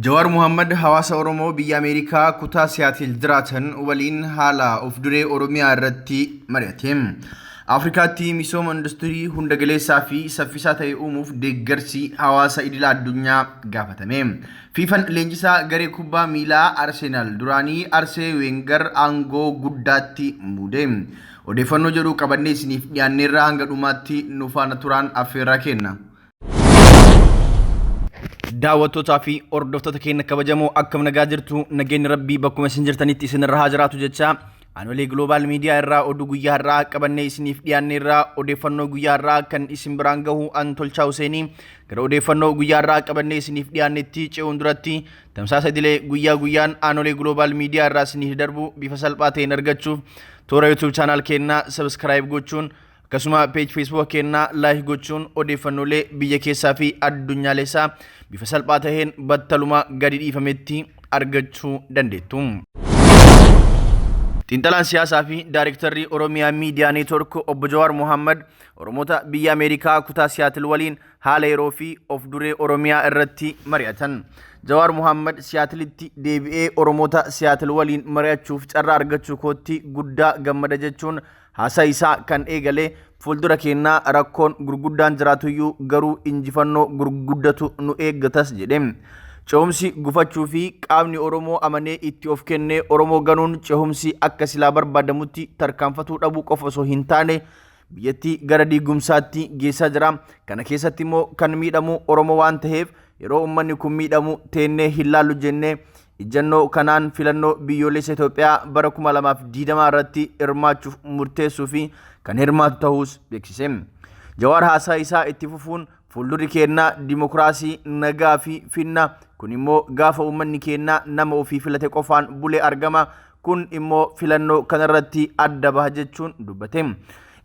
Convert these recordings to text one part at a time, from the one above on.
Jawaar Muhammad hawaasa Oromoo biyya Ameerikaa kutaa Siyaatil jiraatan waliin haala of duree Oromiyaa irratti mari'ate. Afrikaatti misooma industirii hunda galeessaa fi saffisaa ta'e uumuuf deeggarsi hawaasa idila addunyaa gaafatame. Fiifan leenjisaa garee kubbaa miilaa Arsenaal duraanii Arsee Weengar aangoo guddaatti muude. Odeeffannoo jedhu qabannee isiniif dhiyaanneerraa hanga dhumaatti nu faana turaan affeerraa kenna. Daawwattootaa fi hordoftoota keenya kabajamoo, akkam nagaa jirtu? Nageenyi Rabbii bakkuma isin jirtanitti isinirra haa jiraatu jecha, Aanolee Global Media irraa oduu guyyaa har'aa qabannee isiniif dhiyaanne irraa odeeffannoo guyyaa har'aa kan isin biraan gahu an Tolchaa Huseenii. Gara odeeffannoo guyyaa har'aa qabannee isiniif dhiyaannetti ce'uun duratti, tamsaasa idilee guyyaa guyyaan Aanolee Global Media irraa isiniif darbu bifa salphaa ta'een argachuuf toora YouTube channel keenyaa subscribe gochuun, akkasuma page Facebook keenyaa like gochuun, odeeffannoolee biyya keessaa fi addunyaalessaa bifa salphaa taheen battaluma gadi dhiifametti argachuu dandeettu. Xiinxalaan siyaasaa fi daayirektarri Oromiyaa Miidiyaa Neetwork Obbo Jawaar Mohammad Oromoota biyya Ameerikaa kutaa Siyaatil waliin haala yeroo fi of duree Oromiyaa irratti mari'atan. Jawaar Mohammad Siyaatilitti deebi'ee Oromoota Siyaatil waliin mari'achuuf carraa argachuu kootti guddaa gammada jechuun haasaa isaa kan eegale, fuuldura keenyaa rakkoon gurguddaan jiraatuyyuu garuu injifannoo gurguddatu nu eeggatas jedhe. Cehumsi gufachuu fi qaamni Oromoo amanee itti of kennee Oromoo ganuun cehumsi akka silaa barbaadamutti tarkaanfatuu dhabuu qofa osoo hin taane biyyattii gara diigumsaatti geessaa jira. Kana keessatti immoo kan miidhamu Oromoo waan ta'eef, yeroo uummanni kun miidhamu teennee hin laallu jennee ijjannoo kanaan filannoo biyyoolessa Itoophiyaa bara 2020 irratti hirmaachuuf murteessuu fi kan hirmaatu ta'uus beeksise. Jawaar haasaa isaa itti fufuun, fuuldurri keennaa dimokiraasii, nagaa fi finna. Kun immoo gaafa uummanni keennaa nama ofii filate qofaan bulee argama. Kun immoo filannoo kanarratti adda baha jechuun dubbate.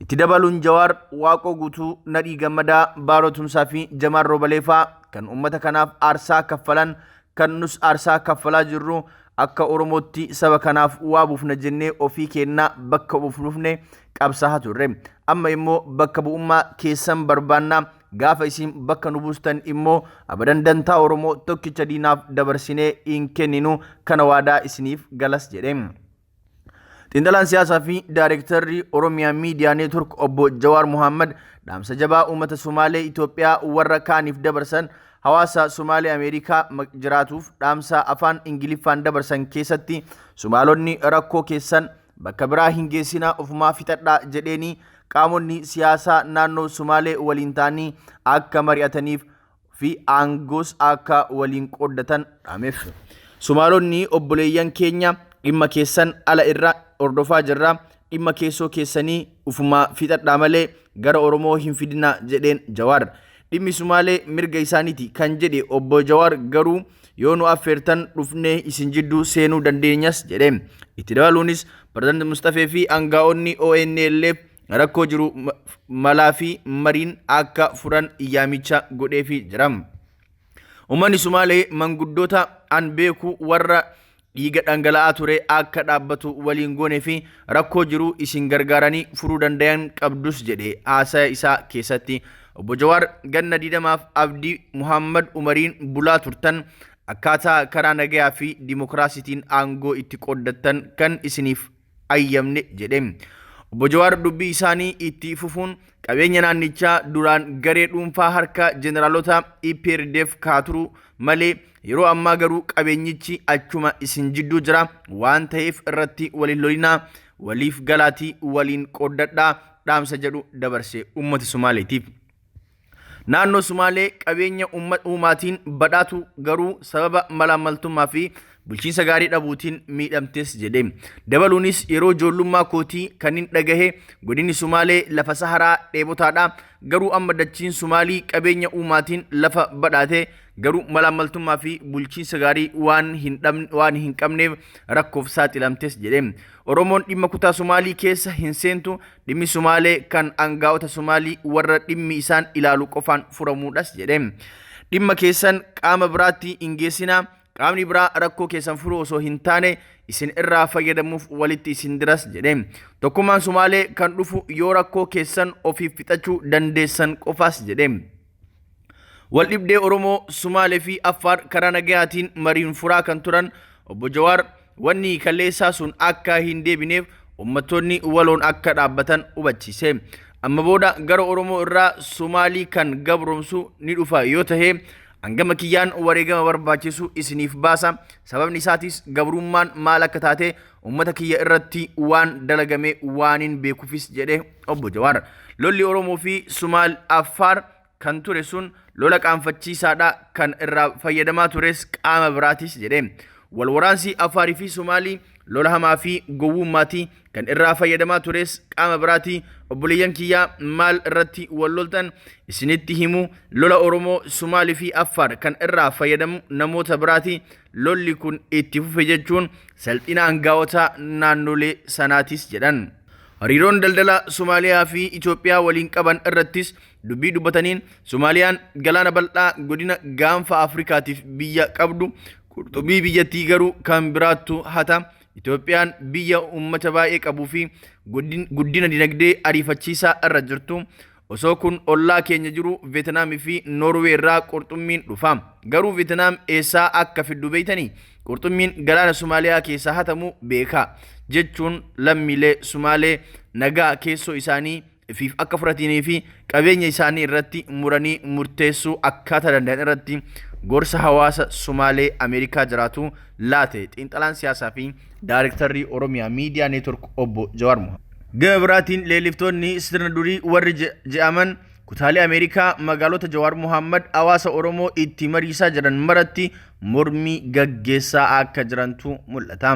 Itti dabaluun Jawaar, Waaqoo Guutuu, Nadhii Gammadaa, Baaroo Tumsaa fi Jamaal Roobaleefaa kan uummata kanaaf aarsaa kaffalan, kan nus aarsaa kaffalaa jirru, akka Oromootti saba kanaaf waa buufna jennee ofii keennaa bakka buuf dhufne qabsaahaa turre. Amma immoo bakka bu'ummaa keessan barbaanna. Gaafa isin bakka nu buustan immoo abadan dantaa Oromoo tokkicha diinaaf dabarsinee hin kenninu, kana waadaa isiniif galas jedhe. Xiinxalaan siyaasaa fi daayirektarri Oromiyaa Miidiyaa Neetwork Obbo Jawaar Mohammad dhaamsa jabaa uummata Somaalee Itoophiyaa warra kaaniif dabarsan, hawaasa Somaalee Ameerikaa jiraatuuf dhaamsa afaan Ingiliffaan dabarsan keessatti, Somaalonni rakkoo keessan bakka biraa hin geessinaa, ofumaa fixadhaa jedheeni qaamonni siyaasaa naannoo Somaalee waliin ta'anii akka mari'ataniif fi aangoos akka waliin qooddatan dhaameef. Somaalonni obboleeyyan keenya, dhimma keessan ala irra hordofaa jirra. Dhimma keessoo keessanii ufumaa fixadhaa malee gara Oromoo hin fidinaa jedheen Jawaar. Dhimmi Sumaalee mirga isaaniiti kan jedhe Obbo Jawaar, garuu yoo nu affeertan dhufnee isin jidduu seenuu dandeenyas jedhe. Itti dabaluunis Pirezidaanti Mustafee fi aangaa'onni ONLF rakkoo jiru malaa fi mariin akka furan yaamicha godheefii jira. Uummanni Sumaalee manguddoota an beeku warra dhiiga dhangala'aa ture akka dhaabbatu waliin goone fi rakkoo jiru isin gargaaranii furuu dandayan qabdus jedhe haasaya isaa keessatti. Obbo Jawaar, ganna 20f Abdii Muhammad Umariin bulaa turtan, akkaataa karaa nagayaa fi dimokiraasiitiin aangoo itti qooddattan kan isiniif ayyamne jedhe. Obbo Jawaar dubbii isaanii itti fufuun, qabeenya naannichaa duraan garee dhuunfaa harka jeneraalota EPRDF kaaturu malee yeroo ammaa garuu qabeenyichi achuma isin jidduu jira waan ta'eef irratti waliin lolinaa, waliif galaatii waliin qooddadhaa dhaamsa jedhu dabarse uummata Somaaleetiif. Naannoo Sumaalee qabeenya uumaatiin badhaatu garuu sababa malaammaltummaa fi bulchiinsa gaarii dhabuutiin miidhamtes jedhe. Dabaluunis, yeroo ijoollummaa kootii kanin dhagahe godinni Sumaalee lafa Saharaa dheebotaadha. Garuu amma dachiin Sumaalii qabeenya uumaatiin lafa badhaate garuu malaammaltummaa fi bulchiinsa gaarii waan hin dhabne waan hin qabneef rakkoof saaxilamtes jedhe. Oromoon dhimma kutaa Sumaalii keessa hin seentu. Dhimmi Sumaalee kan angaa'ota Sumaalii warra dhimmi isaan ilaalu qofaan furamuudhas jedhe. Dhimma keessan qaama biraatti hin geessinaa. Qaamni biraa rakkoo keessan furuu osoo hin taane isin irraa fayyadamuuf walitti isin diras jedhe. Tokkummaan Sumaalee kan dhufu yoo rakkoo keessan ofiif fixachuu dandeessan qofaas jedhe. Waldhibdee Oromoo, Sumaalee fi Affaar karaa nagayaatiin mariin furaa kan turan Obbo Jawaar wanni kaleessaa sun akka hin deebineef uummattoonni waloon akka dhaabbatan hubachiise. Amma booda gara Oromoo irraa Sumaalii kan gabroomsu ni dhufa yoo tahe hangama kiyyaan wareegama barbaachisu isiniif baasa. Sababni isaatis gabrummaan maal akka taate uummata kiyya irratti waan dalagame waanin beekuufis jedhe Obbo Jawaar. Lolli Oromoo fi Sumaal Affaar kan ture sun lola qaanfachiisaadha kan irraa fayyadamaa tures qaama biraatis jedhe. Wal waraansi Afaarii fi Somaalii lola hamaa fi gowwummaati kan irraa fayyadamaa tures qaama biraati. Obboleeyyan kiyyaa maal irratti wal loltan isinitti himu lola Oromoo, Somaalii fi Affaar kan irraa fayyadamu namoota biraati. Lolli kun itti fufe jechuun salphina aangaa'ota naannolee sanaatis jedhan. Hariiroon daldala Somaaliyaa fi Itoophiyaa waliin qaban irrattis dubbii dubbataniin Somaaliyaan galaana bal'aa godina gaanfa Afrikaatiif biyya qabdu qurxummii biyyattii garuu kan biraattu hata. Itoophiyaan biyya uummata baay'ee qabuu fi guddina dinagdee ariifachiisaa irra jirtu. Osoo kun ollaa keenya jiru Veetnaamii fi Noorwee irraa qurxummiin dhufa. Garuu Veetnaam eessaa akka fiddu beektanii? Qurxummiin galaana Somaaliyaa keessaa hatamu beeka jechuun lammiilee Sumaalee nagaa keessoo isaanii ifiif akka fudhatanii fi qabeenya isaanii irratti muranii murteessuu akkaataa danda'an irratti gorsa hawaasa Sumaalee Ameerikaa jiraatu laate xiinxalaan siyaasaa fi daarektarri Oromiyaa Miidiyaa Neetwork Obbo Jawaar Mohaammed. Gama biraatiin leelliftoonni sirna durii warri je'aman kutaalee Ameerikaa magaalota Jawaar Mohaammed hawaasa Oromoo itti mariisaa jiran maratti mormii gaggeessaa akka jirantu mul'ata.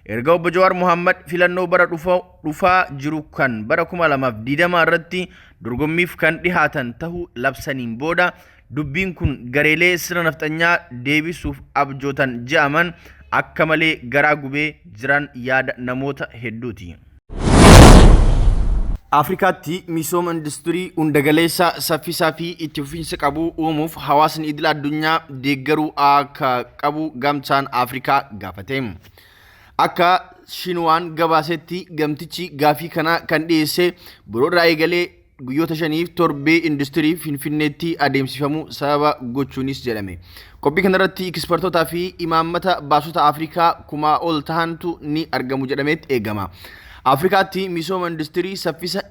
Erga Obbo Jawaar Mohaammed filannoo bara dhufaa jiru kan bara 2020 irratti dorgommiif kan dhihaatan ta'uu labsaniin booda dubbiin kun gareelee sirna nafxanyaa deebisuuf abjootan je'aman akka malee garaa gubee jiran yaada namoota hedduuti. Afrikaatti misooma industirii hundagaleessa saffisaa fi itti fufiinsa qabu uumuuf hawaasni idil addunyaa deeggaruu akka qabu gamtaan Afrikaa gaafate. Akka Shinuwaan gabaasetti gamtichi gaafii kana kan dhiyeesse boroo irraa eegalee guyyoota 5f torbee industirii Finfinneetti adeemsifamu sababa gochuunis jedhame. Qophii kanarratti ekspertootaa fi imaammata baasota Afrikaa kumaa ol tahantu ni argamu jedhameet eegama. Afrikaatti misooma industirii saffisa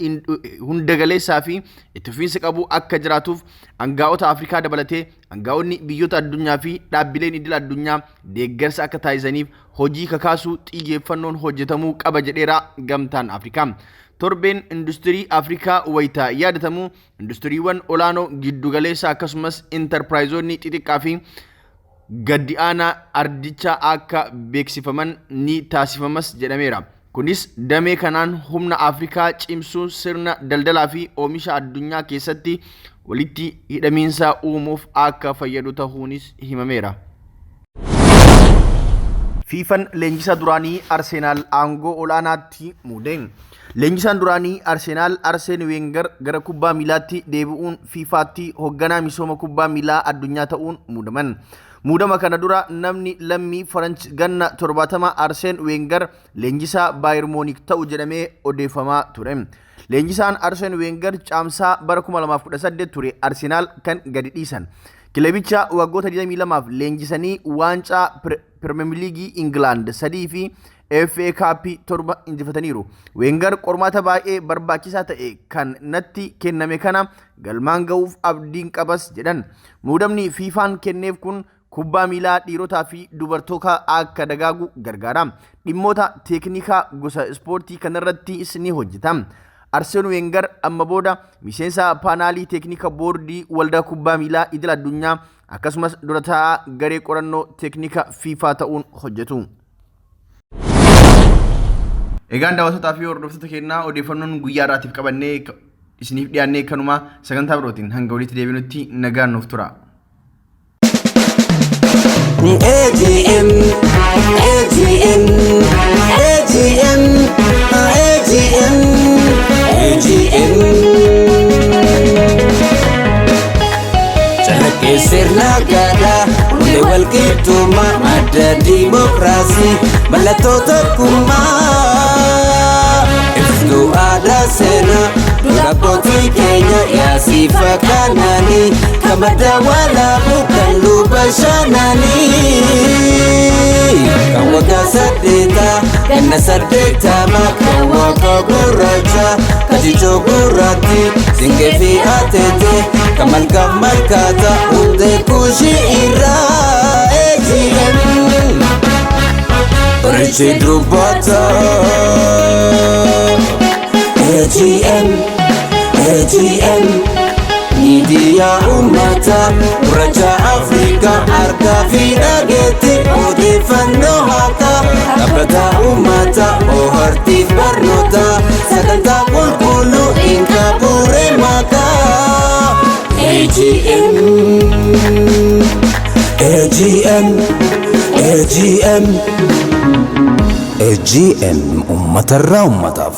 hundagaleessaa fi itti fufiinsa qabu akka jiraatuuf aangaa'ota Afrikaa dabalatee aangaa'onni biyyoota addunyaa fi dhaabbileen idil addunyaa deeggarsa akka taasisaniif hojii kakaasuu xiyyeeffannoon hojjetamuu qaba jedheera gamtaan Afrikaa. Torbeen industirii Afrikaa wayitaa yaadatamu industiriiwwan olaanoo giddugaleessa akkasumas intarpiraayizoonni xixiqqaa fi gadi aanaa ardichaa akka beeksifaman ni taasifamas jedhameera. Kunis damee kanaan humna Afrikaa cimsuu sirna daldalaa fi oomisha addunyaa keessatti walitti hidhamiinsa uumuuf akka fayyadu ta'uunis himameera. FIFAn leenjisaa duraanii Arsenaal aangoo olaanaatti muude. Leenjisaan duraanii Arsenaal Arseen Weengar gara kubbaa miilaatti deebi'uun FIFAatti hoogganaa misooma kubbaa miilaa addunyaa ta'uun muudaman. Muudama kana dura namni lammii Faranch ganna 70 Arseen Weengar leenjisaa Baayer Moonik ta'u jedhamee odeeffamaa ture. Leenjisaan Arseen Weengar caamsaa bara 2018 ture Arsenaal kan gadi dhiisan. Kilabicha waggoota 22f leenjisanii waancaa Pirimeer Liigii Ingilaand 3 fi FA Cup 7 injifataniiru. Weengar qormaata baay'ee barbaachisaa ta'e kan natti kenname kana galmaan ga'uuf abdiin qabas jedhan. Muudamni FIFAn kenneef kun kubbaa miilaa dhiirotaa fi dubartootaa akka dagaagu gargaara. Dhimmoota teeknikaa gosa ispoortii kanarrattis ni hojjeta. Arseen Weengar amma booda miseensa paanaalii teeknika boordii waldaa kubbaa miilaa idil addunyaa akkasumas dura taa'aa garee qorannoo teeknika FIFA ta'uun hojjetu. Egaan daawwattootaa fi hordoftoota keenyaa odeeffannoon guyyaa har'aatiif qabannee isiniif dhiyaannee kanuma sagantaa birootiin hanga walitti deebinutti nagaan nuuf tura. AGM, AGM, AGM, AGM, AGM. Calaqqee sirna gadaa hundee walqixxummaa madda diimokiraasii mallattoo tokkummaa. Ibsituu aadaa seenaa dura abbootii keenya yaasiifa kanaanii. Kan madda walaabuu kan luba shananii. Kan waggaa saddeetaa ganna 80 kan waaqa gurraacha kajichoo gurraatti siinqee fi ateete kan malkaaf malkaata hundee kuushii irraa AGM. Richi dubbata AGM AGM miidiyaa uummataa gurraacha Afrikaa harkaa fi dhageetti odeeffannoo haqaa dhaabbata uummataa bohaartiif barnoota sagantaa qulqulluu hin qabuure maqaa AGM AGM AGM AGM uummatarraa uummataaf.